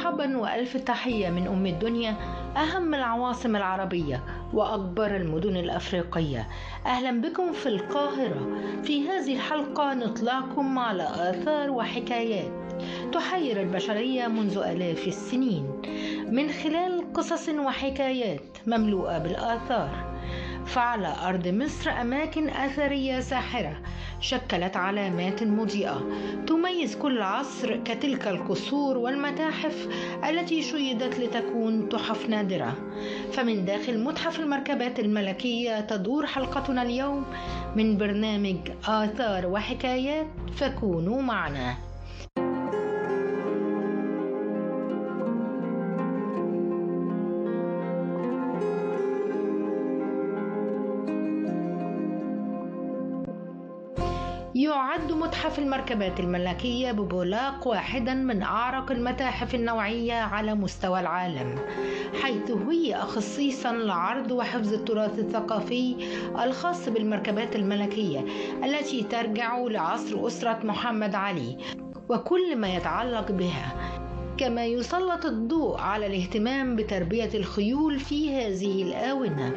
مرحبا وألف تحية من أم الدنيا، أهم العواصم العربية وأكبر المدن الأفريقية. أهلا بكم في القاهرة. في هذه الحلقة نطلعكم على آثار وحكايات تحير البشرية منذ آلاف السنين من خلال قصص وحكايات مملوءة بالآثار. فعلى أرض مصر أماكن أثرية ساحرة شكلت علامات مضيئة تميز كل عصر، كتلك القصور والمتاحف التي شيدت لتكون تحف نادرة. فمن داخل متحف المركبات الملكية تدور حلقتنا اليوم من برنامج آثار وحكايات، فكونوا معنا. يعد متحف المركبات الملكية ببولاق واحدا من أعرق المتاحف النوعية على مستوى العالم، حيث هي خصيصا لعرض وحفظ التراث الثقافي الخاص بالمركبات الملكية التي ترجع لعصر أسرة محمد علي وكل ما يتعلق بها. كما يسلط الضوء على الاهتمام بتربية الخيول في هذه الآونة.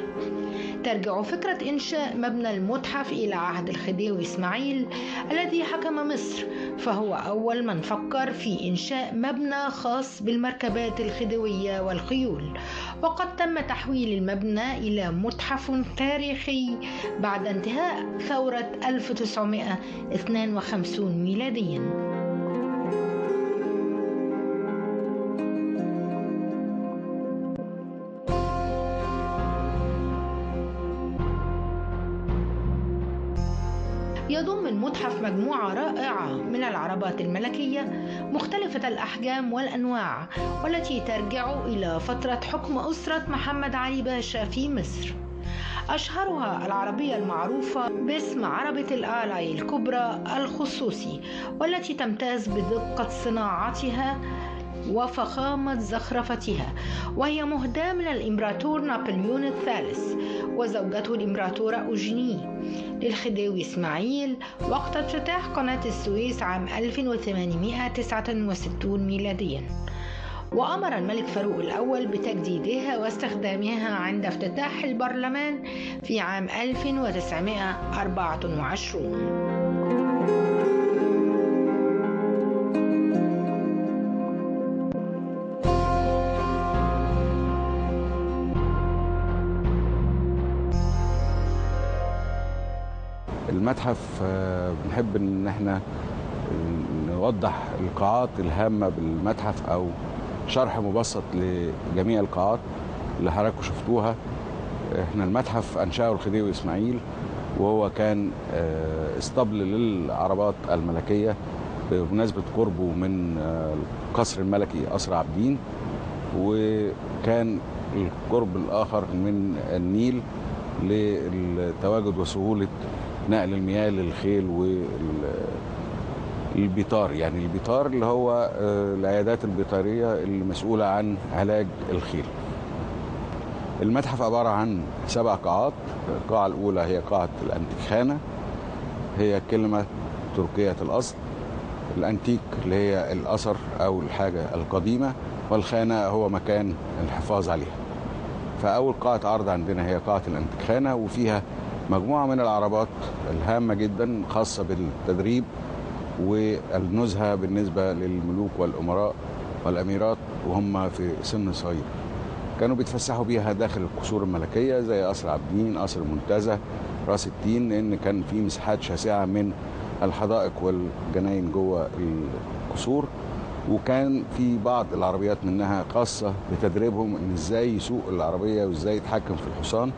ترجع فكرة إنشاء مبنى المتحف إلى عهد الخديوي إسماعيل الذي حكم مصر، فهو أول من فكر في إنشاء مبنى خاص بالمركبات الخديوية والخيول. وقد تم تحويل المبنى إلى متحف تاريخي بعد انتهاء ثورة 1952 ميلاديا. يضم المتحف مجموعة رائعة من العربات الملكية مختلفة الأحجام والأنواع، والتي ترجع إلى فترة حكم أسرة محمد علي باشا في مصر. أشهرها العربية المعروفة باسم عربة الآلاي الكبرى الخصوصي، والتي تمتاز بدقة صناعتها وفخامة زخرفتها، وهي مهداة من الإمبراطور نابليون الثالث وزوجته الإمبراطورة أوجيني للخديوي إسماعيل وقت افتتاح قناة السويس عام 1869 ميلاديا. وأمر الملك فاروق الأول بتجديدها واستخدامها عند افتتاح البرلمان في عام 1924. المتحف بنحب ان احنا نوضح القاعات الهامة بالمتحف او شرح مبسط لجميع القاعات اللي حضراتكم شفتوها. احنا المتحف انشأه الخديوي اسماعيل، وهو كان اسطبل للعربات الملكية بمناسبة قربه من القصر الملكي قصر عابدين، وكان القرب الاخر من النيل للتواجد وسهولة نقل المياه للخيل والبيطار، يعني البيطار اللي هو العيادات البيطرية المسؤولة عن علاج الخيل. المتحف عبارة عن 7 قاعات. القاعة الأولى هي قاعة الأنتيكخانة، هي كلمة تركية الأصل، الأنتيك اللي هي الأثر أو الحاجة القديمة، والخانة هو مكان الحفاظ عليها. فأول قاعة عرض عندنا هي قاعة الأنتيكخانة، وفيها مجموعة من العربات الهامة جدا خاصة بالتدريب والنزهة بالنسبة للملوك والأمراء والأميرات وهم في سن صغير، كانوا بيتفسحوا بيها داخل القصور الملكية زي قصر عابدين، قصر المنتزه، راس التين، لأن كان في مساحات شاسعة من الحدائق والجناين جوه القصور. وكان في بعض العربيات منها خاصة بتدريبهم إن إزاي يسوق العربية وإزاي يتحكم في الحصان.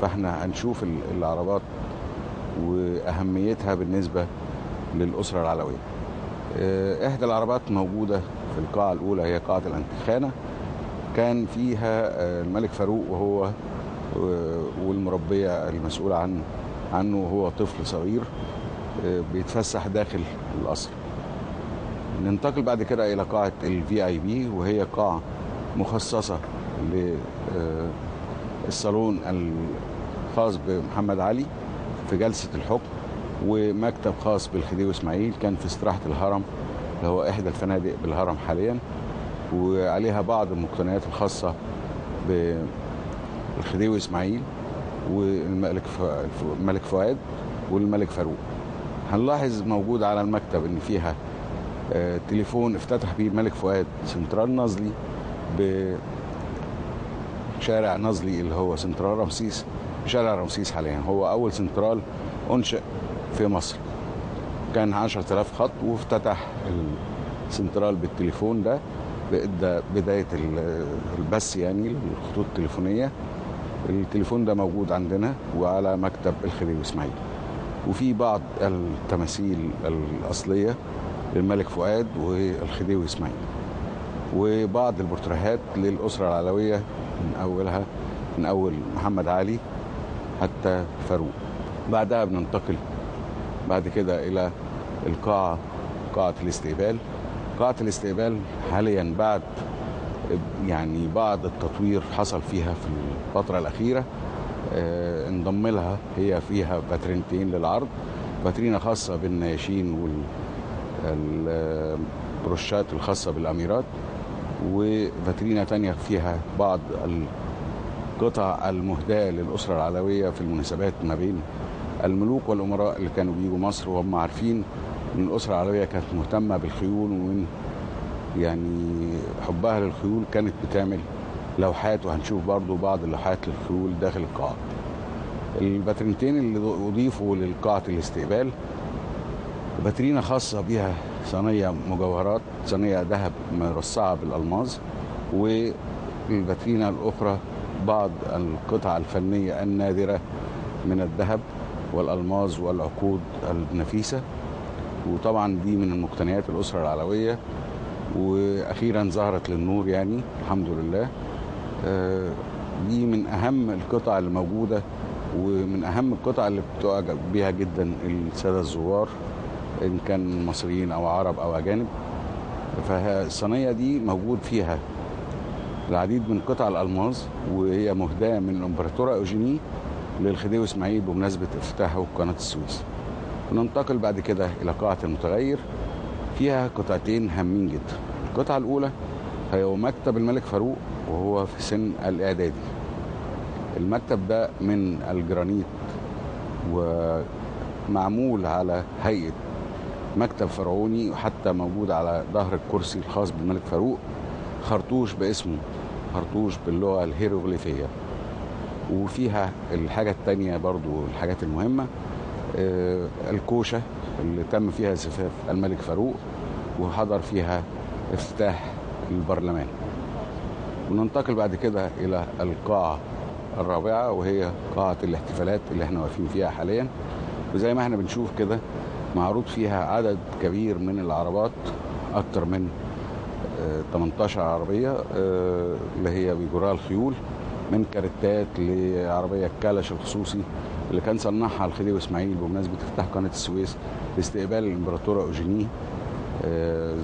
فاحنا هنشوف العربات وأهميتها بالنسبة للأسرة العلوية. إحدى العربات موجودة في القاعة الأولى هي قاعة الأنتيخانة، كان فيها الملك فاروق وهو والمربية المسؤولة عنه وهو طفل صغير بيتفسح داخل القصر. ننتقل بعد كده إلى قاعة الVIP، وهي قاعة مخصصة للصالون الخاص بمحمد علي في جلسة الحكم، ومكتب خاص بالخديوي إسماعيل كان في استراحة الهرم اللي هو إحدى الفنادق بالهرم حاليا، وعليها بعض المقتنيات الخاصة بالخديوي إسماعيل والملك الملك فؤاد والملك فاروق. هنلاحظ موجود على المكتب ان فيها تليفون افتتح بيه الملك فؤاد سنترال نازلي بشارع نازلي اللي هو سنترال رمسيس، شارع رمسيس حاليا هو اول سنترال انشئ في مصر، كان 10,000 خط، وافتتح السنترال بالتليفون ده بداية البث يعني الخطوط التليفونية. التليفون ده موجود عندنا وعلى مكتب الخديوي إسماعيل. وفي بعض التماثيل الأصلية للملك فؤاد والخديوي إسماعيل، وبعض البورتريهات للأسرة العلوية من أولها من أول محمد علي حتى فاروق. بعدها بننتقل بعد كده إلى القاعة، قاعة الاستقبال. قاعة الاستقبال حاليا بعد يعني بعض التطوير حصل فيها في الفترة الأخيرة، انضم لها هي فيها باترينتين للعرض، باترينا خاصة بالنياشين والبروشات الخاصة بالأميرات، وفاترينا تانية فيها بعض القطع المهداة للأسرة العلوية في المناسبات ما بين الملوك والأمراء اللي كانوا بيجوا مصر، وهم عارفين إن الأسرة العلوية كانت مهتمة بالخيول، ومن يعني حبها للخيول كانت بتعمل لوحات، وهنشوف برضو بعض اللوحات للخيول داخل القاعة. الباترينتين اللي أضيفوا للقاعة الاستقبال باترينا خاصة بها صينية مجوهرات، صينية ذهب مرصعة بالألماظ، والباترينا الأخرى بعض القطع الفنية النادرة من الذهب والألماظ والعقود النفيسة، وطبعا دي من المقتنيات الأسرة العلوية، وأخيرا ظهرت للنور يعني الحمد لله. دي من أهم القطع اللي موجودة، ومن أهم القطع اللي بتعجب بيها جدا السادة الزوار إن كان مصريين أو عرب أو أجانب. فالصينية دي موجود فيها العديد من قطع الألماظ، وهي مهداة من الإمبراطورة أوجيني للخديوي إسماعيل بمناسبة افتتاحه قناة السويس. وننتقل بعد كده إلى قاعة المتغير، فيها قطعتين هامين جدا. القطعة الأولى هي مكتب الملك فاروق وهو في سن الإعدادي. المكتب ده من الجرانيت ومعمول على هيئة مكتب فرعوني، وحتى موجود على ظهر الكرسي الخاص بالملك فاروق خرطوش باسمه، خرطوش باللغة الهيروغليفية. وفيها الحاجة التانية برضو الحاجات المهمة، الكوشة اللي تم فيها زفاف الملك فاروق وحضر فيها افتتاح البرلمان. وننتقل بعد كده إلى القاعة الرابعة، وهي قاعة الاحتفالات اللي احنا واقفين فيها حاليا. وزي ما احنا بنشوف كده معروض فيها عدد كبير من العربات، أكتر من 18 عربية اللي هي بيجرها الخيول، من كارتات لعربية الكلش الخصوصي اللي كان صنعها الخديوي إسماعيل بمناسبة افتتاح قناة السويس لاستقبال الإمبراطورة أوجيني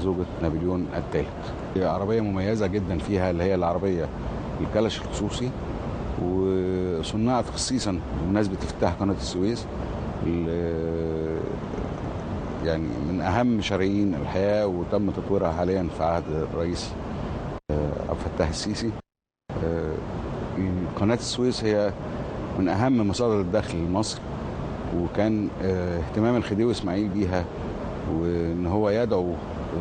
زوجة نابليون الثالث. عربية مميزة جدا فيها اللي هي العربية الكلش الخصوصي، وصنعت خصيصا بمناسبة افتتاح قناة السويس، يعني من أهم شرايين الحياة، وتم تطويرها حاليا في عهد الرئيس عبد الفتاح السيسي. قناة السويس هي من أهم مصادر الدخل لمصر، وكان اهتمام الخديوي إسماعيل بيها وإن هو يدعو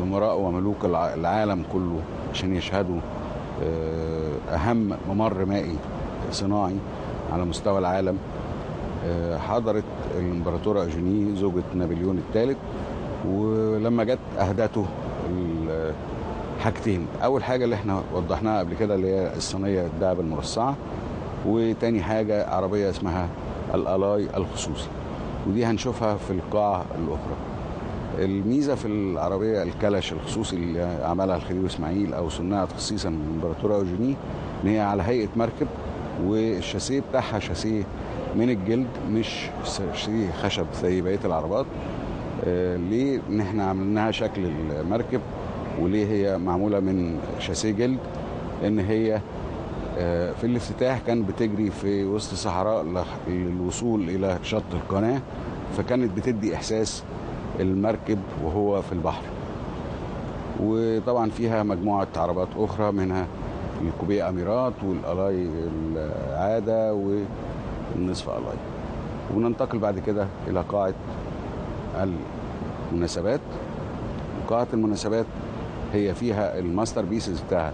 أمراء وملوك العالم كله عشان يشهدوا أهم ممر مائي صناعي على مستوى العالم. حضرت الإمبراطورة أوجيني زوجة نابليون الثالث، ولما جت أهدته حاجتين. أول حاجة اللي احنا وضحناها قبل كده اللي هي الصينية الذهب المرصعة، وتاني حاجة عربية اسمها الألاي الخصوصي، ودي هنشوفها في القاعة الأخرى. الميزة في العربية الكلش الخصوصي اللي عملها الخديوي إسماعيل أو صنعت خصيصا من الإمبراطورة أوجيني إن هي على هيئة مركب، والشاسيه بتاعها شاسيه من الجلد مش شاسيه خشب زي بقية العربات. ليه إن احنا عملناها شكل المركب، وليه هي معمولة من شاسيه جلد؟ لأن هي في الافتتاح كان بتجري في وسط صحراء للوصول إلى شط القناة، فكانت بتدي إحساس المركب وهو في البحر. وطبعا فيها مجموعة عربات أخرى، منها الكوبيه أميرات والقلاي العادة والنصف قلاي. وننتقل بعد كده إلى قاعة المناسبات. قاعة المناسبات هي فيها ال masterpieces بتاع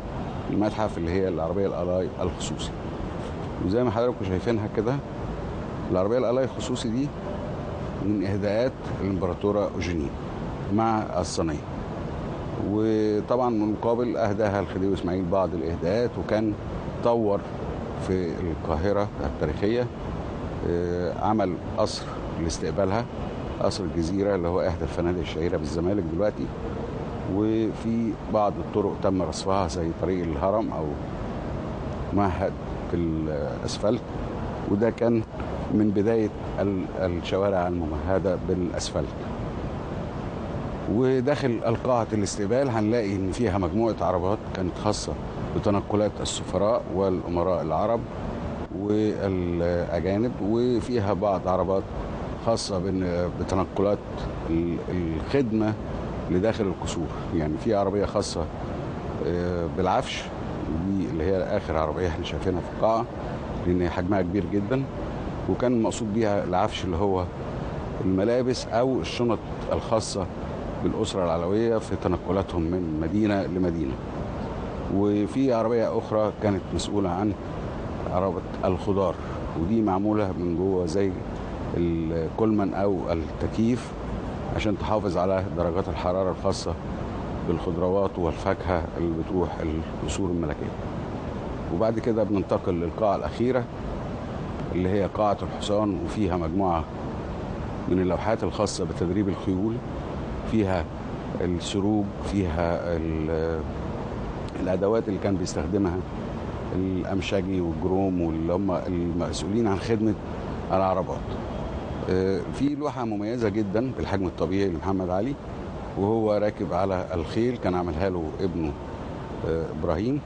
المتحف اللي هي العربية القلاي الخصوصي. وزي ما حضراتكم شايفينها كده، العربية القلاي الخصوصي دي من إهداءات الإمبراطورة أوجيني مع الصينية، وطبعا من مقابل أهداها الخديوي إسماعيل بعض الإهداءات. وكان طور في القاهرة التاريخية، عمل قصر لاستقبالها، قصر الجزيرة اللي هو إحدى الفنادق الشهيرة بالزمالك دلوقتي. وفي بعض الطرق تم رصفها زي طريق الهرم أو معهد بالأسفلت، وده كان من بداية الشوارع الممهدة بالأسفلت. وداخل القاعة الاستقبال هنلاقي إن فيها مجموعة عربات كانت خاصة بتنقلات السفراء والأمراء العرب والأجانب، وفيها بعض عربات خاصة بتنقلات الخدمة لداخل القصور. يعني في عربية خاصة بالعفش، دي اللي هي آخر عربية احنا شايفينها في القاعة لأن حجمها كبير جدا، وكان المقصود بيها العفش اللي هو الملابس أو الشنط الخاصة بالأسرة العلوية في تنقلاتهم من مدينة لمدينة. وفي عربية أخرى كانت مسؤولة عن عربة الخضار، ودي معمولة من جوه زي الكولمان أو التكييف عشان تحافظ على درجات الحرارة الخاصة بالخضروات والفاكهة اللي بتروح القصور الملكية. وبعد كده بننتقل للقاعة الأخيرة اللي هي قاعة الحصان، وفيها مجموعة من اللوحات الخاصة بتدريب الخيول، فيها السروج، فيها الأدوات اللي كان بيستخدمها الأمشجي والجروم واللي هم المسؤولين عن خدمة العربات. في لوحة مميزة جدا بالحجم الطبيعي لمحمد علي وهو راكب على الخيل، كان عملها له ابنه إبراهيم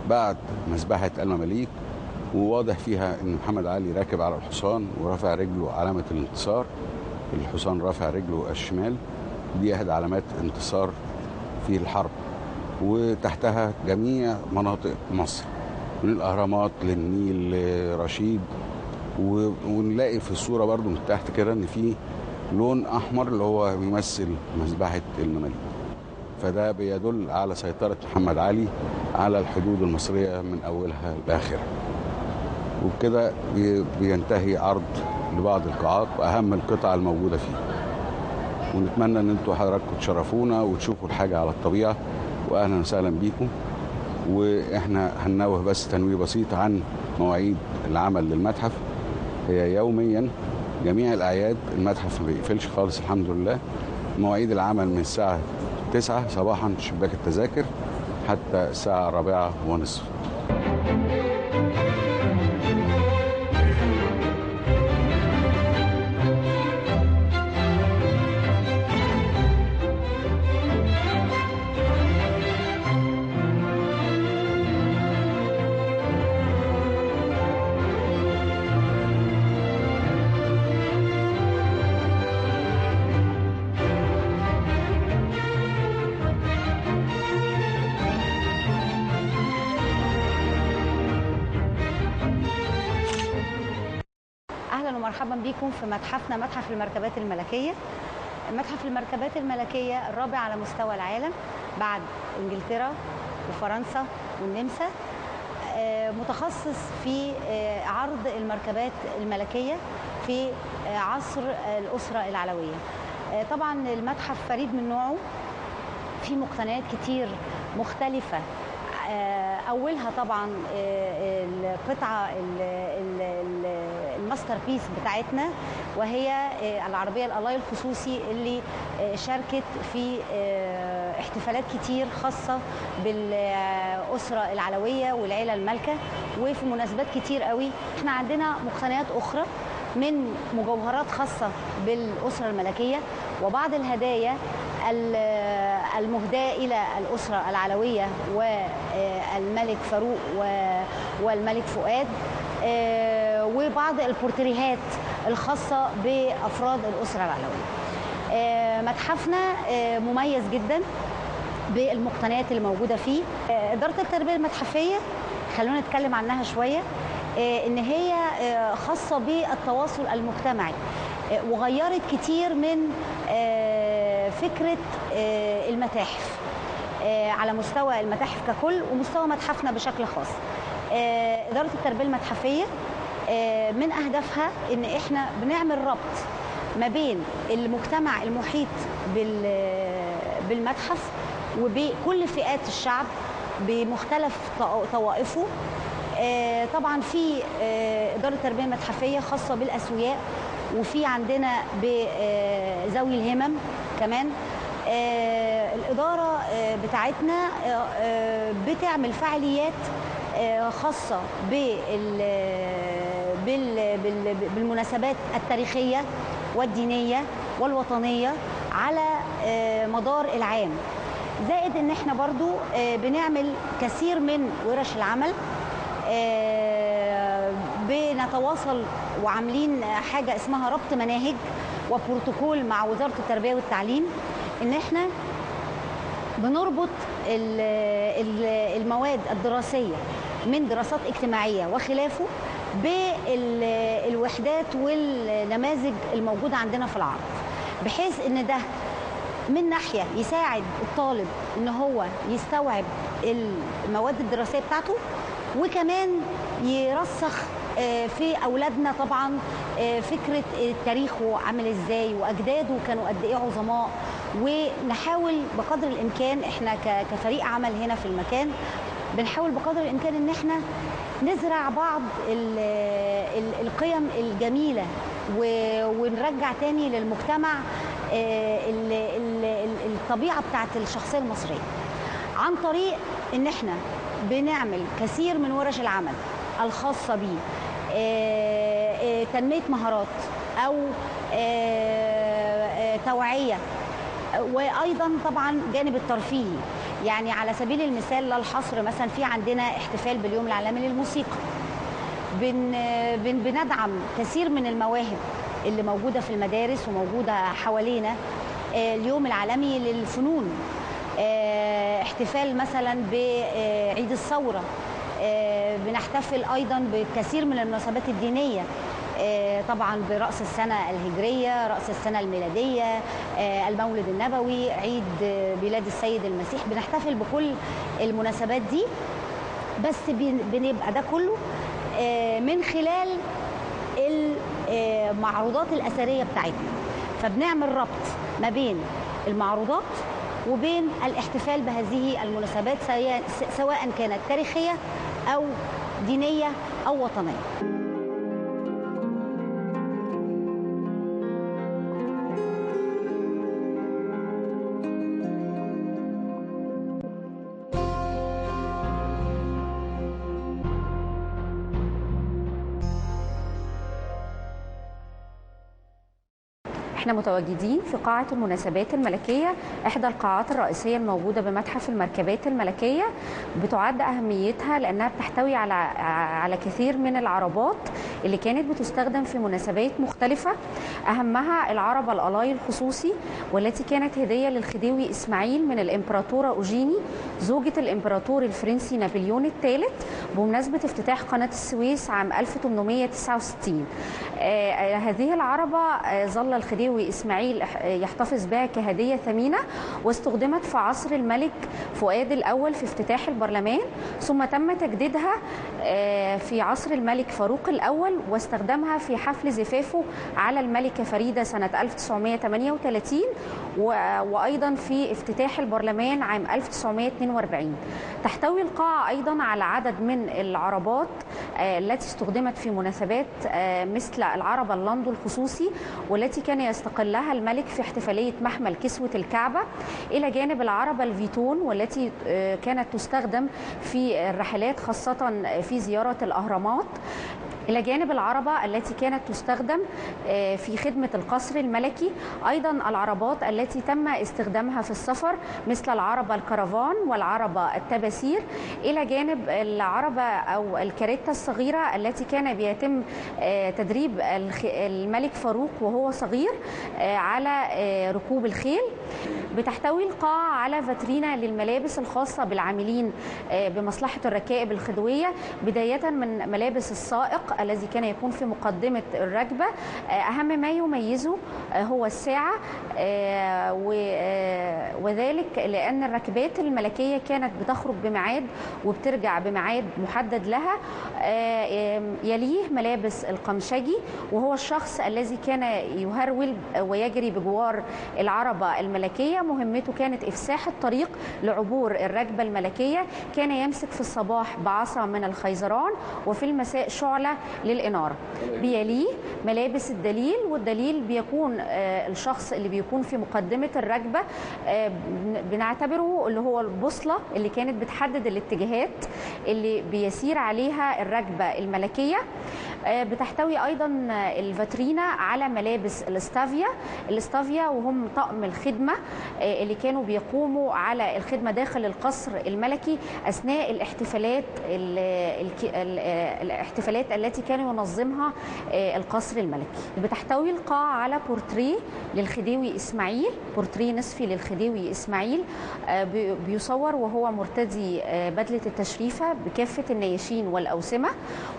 بعد مذبحة المماليك، وواضح فيها ان محمد علي راكب على الحصان ورافع رجله علامة الانتصار، الحصان رافع رجله الشمال، دي احد علامات انتصار في الحرب. وتحتها جميع مناطق مصر من الأهرامات للنيل لرشيد. ونلاقي في الصورة برضو من تحت كده ان في لون أحمر اللي هو بيمثل مذبحة المماليك، فده بيدل على سيطرة محمد علي على الحدود المصرية من أولها لآخرها. وبكده بينتهي عرض لبعض القاعات وأهم القطع الموجودة فيه. ونتمنى ان انتوا حضراتكم تشرفونا وتشوفوا الحاجة على الطبيعة، وأهلا وسهلا بيكم. وإحنا هننوه بس تنويه بسيط عن مواعيد العمل للمتحف. هي يوميا جميع الأعياد المتحف ما بيقفلش خالص الحمد لله. مواعيد العمل من الساعة 9 صباحا شباك التذاكر حتى الساعة 4:30. مرحبا بكم في متحفنا، متحف المركبات الملكية. متحف المركبات الملكية الرابع على مستوى العالم بعد إنجلترا وفرنسا والنمسا، متخصص في عرض المركبات الملكية في عصر الأسرة العلوية. طبعا المتحف فريد من نوعه، في مقتنيات كتير مختلفة، أولها طبعا القطعة ال masterpiece بتاعتنا وهي العربية القلاي الخصوصي اللي شاركت في احتفالات كتير خاصة بالأسرة العلوية والعيلة المالكة وفي مناسبات كتير قوي. احنا عندنا مقتنيات أخرى من مجوهرات خاصة بالأسرة الملكية وبعض الهدايا المهداة إلى الأسرة العلوية والملك فاروق والملك فؤاد، وبعض البورتريهات الخاصة بأفراد الأسرة العلوية. متحفنا مميز جدا، بالمقتنيات اللي موجودة فيه. إدارة التربية المتحفية خلونا نتكلم عنها شوية، إن هي خاصة بالتواصل المجتمعي وغيرت كتير من فكرة المتاحف على مستوى المتاحف ككل ومستوى متحفنا بشكل خاص. إدارة التربية المتحفية من أهدافها إن إحنا بنعمل ربط ما بين المجتمع المحيط بالمتحف وبكل فئات الشعب بمختلف طوائفه. طبعا في إدارة تربية متحفية خاصة بالأسوياء، وفي عندنا بذوي الهمم كمان. الإدارة بتاعتنا بتعمل فعاليات خاصة بالمناسبات التاريخية والدينية والوطنية على مدار العام. زائد ان احنا برضو بنعمل كثير من ورش العمل، بنتواصل وعاملين حاجة اسمها ربط مناهج وبروتوكول مع وزارة التربية والتعليم، ان احنا بنربط المواد الدراسية من دراسات اجتماعية وخلافه بالوحدات والنماذج الموجودة عندنا في العرض، بحيث ان ده من ناحية يساعد الطالب ان هو يستوعب المواد الدراسية بتاعته، وكمان يرسخ في أولادنا طبعا فكرة تاريخه عامل ازاي وأجداده كانوا قد ايه عظماء. ونحاول بقدر الإمكان احنا كفريق عمل هنا في المكان بنحاول بقدر الإمكان ان احنا نزرع بعض القيم الجميلة ونرجع تاني للمجتمع الطبيعة بتاعت الشخصية المصرية، عن طريق ان احنا بنعمل كثير من ورش العمل الخاصة بيه، تنمية مهارات أو توعية، وأيضا طبعا جانب الترفيهي. يعني على سبيل المثال لا الحصر، مثلا في عندنا احتفال باليوم العالمي للموسيقى، بندعم كثير من المواهب اللي موجودة في المدارس وموجودة حوالينا. اليوم العالمي للفنون، احتفال مثلا بعيد الثورة، بنحتفل أيضا بكثير من المناسبات الدينية، طبعا برأس السنة الهجرية، رأس السنة الميلادية، المولد النبوي، عيد ميلاد السيد المسيح. بنحتفل بكل المناسبات دي، بس بنبقى ده كله من خلال المعروضات الأثرية بتاعتنا. فبنعمل ربط ما بين المعروضات وبين الاحتفال بهذه المناسبات، سواء كانت تاريخية أو دينية أو وطنية. احنا متواجدين في قاعة المناسبات الملكية، احدى القاعات الرئيسية الموجودة بمتحف المركبات الملكية. بتعد اهميتها لانها بتحتوي على كثير من العربات اللي كانت بتستخدم في مناسبات مختلفة، اهمها العربة القلاي الخصوصي، والتي كانت هدية للخديوي اسماعيل من الامبراطورة اوجيني زوجة الامبراطور الفرنسي نابليون الثالث بمناسبة افتتاح قناة السويس عام 1869. هذه العربة ظل الخديوي إسماعيل يحتفظ بها كهدية ثمينة، واستخدمت في عصر الملك فؤاد الأول في افتتاح البرلمان، ثم تم تجديدها في عصر الملك فاروق الأول، واستخدمها في حفل زفافه على الملكة فريدة سنة 1938، وأيضا في افتتاح البرلمان عام 1942. تحتوي القاعة أيضا على عدد من العربات التي استخدمت في مناسبات مثل العربة اللاندو الخصوصي، والتي كان يستقلها الملك في احتفالية محمل كسوة الكعبة، إلى جانب العربة الفيتون والتي كانت تستخدم في الرحلات خاصة في زيارة الأهرامات، إلى جانب العربة التي كانت تستخدم في خدمة القصر الملكي، أيضا العربات التي تم استخدامها في السفر مثل العربة الكرفان والعربة التباسير، إلى جانب العربة أو الكاريتا الصغيرة التي كان بيتم تدريب الملك فاروق وهو صغير على ركوب الخيل. بتحتوي القاعة على فاترينا للملابس الخاصة بالعاملين بمصلحة الركائب الخديوية، بداية من ملابس السائق الذي كان يكون في مقدمة الركبة. أهم ما يميزه هو الساعة، وذلك لأن الركبات الملكية كانت بتخرج بميعاد وبترجع بميعاد محدد لها. يليه ملابس القمشجي، وهو الشخص الذي كان يهرول ويجري بجوار العربة الملكية، مهمته كانت إفساح الطريق لعبور الركبة الملكية. كان يمسك في الصباح بعصا من الخيزران وفي المساء شعلة للإنارة. بيليه ملابس الدليل، والدليل بيكون الشخص اللي بيكون في مقدمة الركبة، بنعتبره اللي هو البوصلة اللي كانت بتحدد الاتجاهات اللي بيسير عليها الركبة الملكية. بتحتوي أيضا الفاترينا على ملابس الاستافيا. الاستافيا وهم طقم الخدمة اللي كانوا بيقوموا على الخدمة داخل القصر الملكي أثناء الاحتفالات التي كانوا ينظمها القصر الملكي. بتحتوي القاعة على بورتريه للخديوي إسماعيل، بورتريه نصفي للخديوي إسماعيل، بيصور وهو مرتدي بدلة التشريفة بكافة النياشين والأوسمة،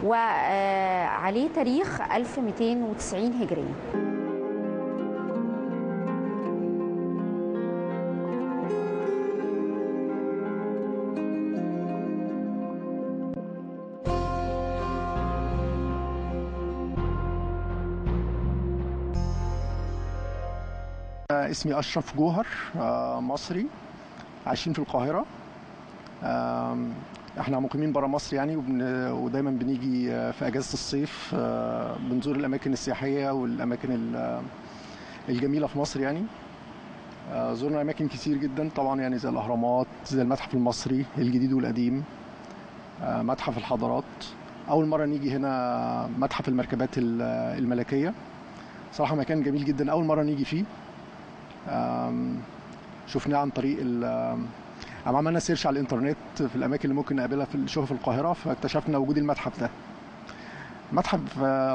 وعليه تاريخ 1290 هجرية. اسمي أشرف جوهر، مصري، عايشين في القاهرة. احنا مقيمين برا مصر يعني، ودايما بنيجي في اجازة الصيف، بنزور الاماكن السياحية والاماكن الجميلة في مصر يعني. زرنا اماكن كتير جدا طبعا يعني، زي الاهرامات، زي المتحف المصري الجديد والقديم، متحف الحضارات. اول مرة نيجي هنا متحف المركبات الملكية، صراحة مكان جميل جدا، اول مرة نيجي فيه. شفناه عن طريق عملنا search على الانترنت في الاماكن اللي ممكن نقابلها في نشوفها في القاهرة، فاكتشفنا وجود المتحف ده. متحف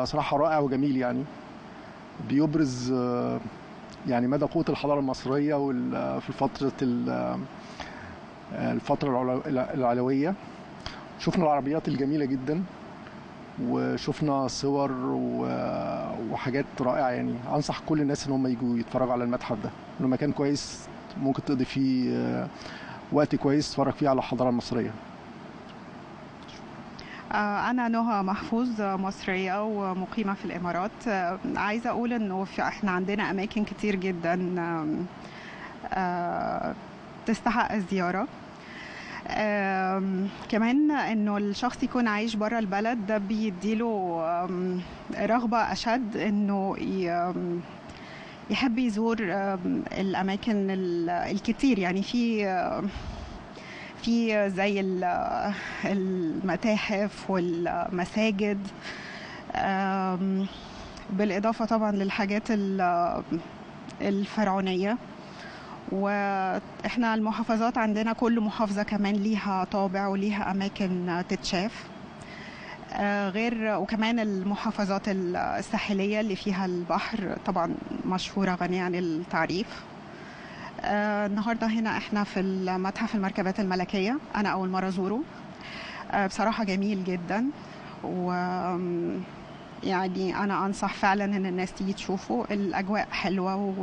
صراحة رائع وجميل يعني، بيبرز يعني مدى قوة الحضارة المصرية في الفترة العلوية. شفنا العربيات الجميلة جدا، وشفنا صور وحاجات رائعة يعني. انصح كل الناس ان هم يجوا يتفرجوا على المتحف ده، انه مكان كويس ممكن تقضي فيه وقت كويس تتفرج فيه على الحضارة المصرية. أنا نهى محفوظ، مصرية ومقيمة في الإمارات. عايزة أقول إنه إحنا عندنا أماكن كتير جدا تستحق الزيارة. كمان إنه الشخص يكون عايش برا البلد ده بيديله رغبة أشد إنه يحب يزور الأماكن الكتير يعني. في زي المتاحف والمساجد، بالإضافة طبعا للحاجات الفرعونية. وإحنا المحافظات عندنا كل محافظة كمان ليها طابع وليها أماكن تتشاف، غير وكمان المحافظات الساحلية اللي فيها البحر طبعا مشهورة غنية عن التعريف. النهاردة هنا احنا في المتحف المركبات الملكية، أنا أول مرة أزوره، بصراحة جميل جدا، و يعني أنا أنصح فعلا إن الناس تيجي تشوفه. الأجواء حلوة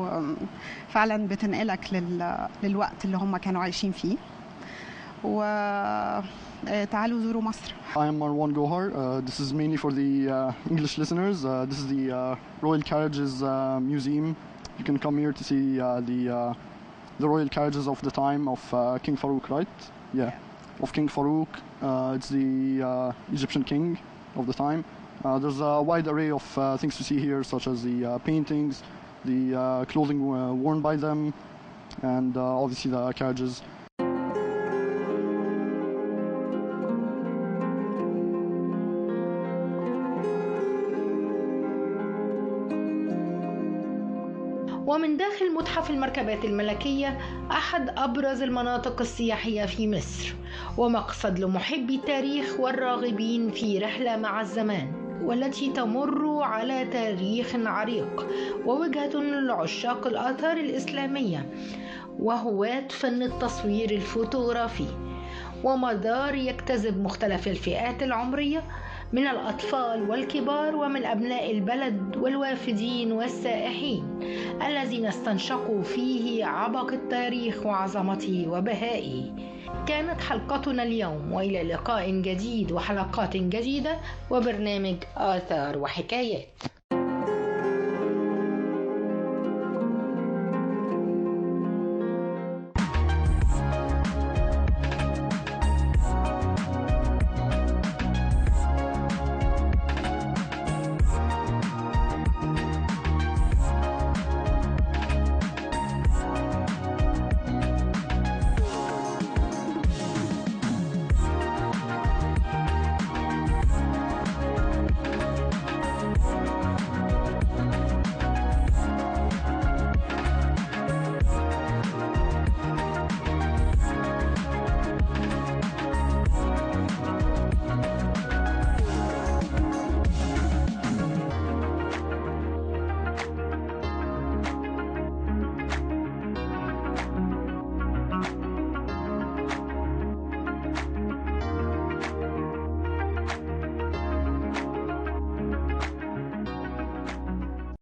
وفعلا بتنقلك للوقت اللي هم كانوا عايشين فيه. وتعالوا زوروا مصر. I am Marwan Gohar. This is mainly for the English listeners. This is the Royal Carriages Museum. You can come here to see the royal carriages of the time of King Farouk, right? Yeah, of King Farouk. It's the Egyptian king of the time. There's a wide array of things to see here, such as the paintings, the clothing worn by them, and obviously the carriages. ومن داخل متحف المركبات الملكية أحد أبرز المناطق السياحية في مصر، ومقصد لمحبي التاريخ والراغبين في رحلة مع الزمان، والتي تمر على تاريخ عريق، ووجهة لعشاق الآثار الإسلامية وهواة فن التصوير الفوتوغرافي، ومدار يجتذب مختلف الفئات العمرية من الأطفال والكبار ومن أبناء البلد والوافدين والسائحين الذين استنشقوا فيه عبق التاريخ وعظمته وبهائه. كانت حلقتنا اليوم، وإلى لقاء جديد وحلقات جديدة وبرنامج آثار وحكايات.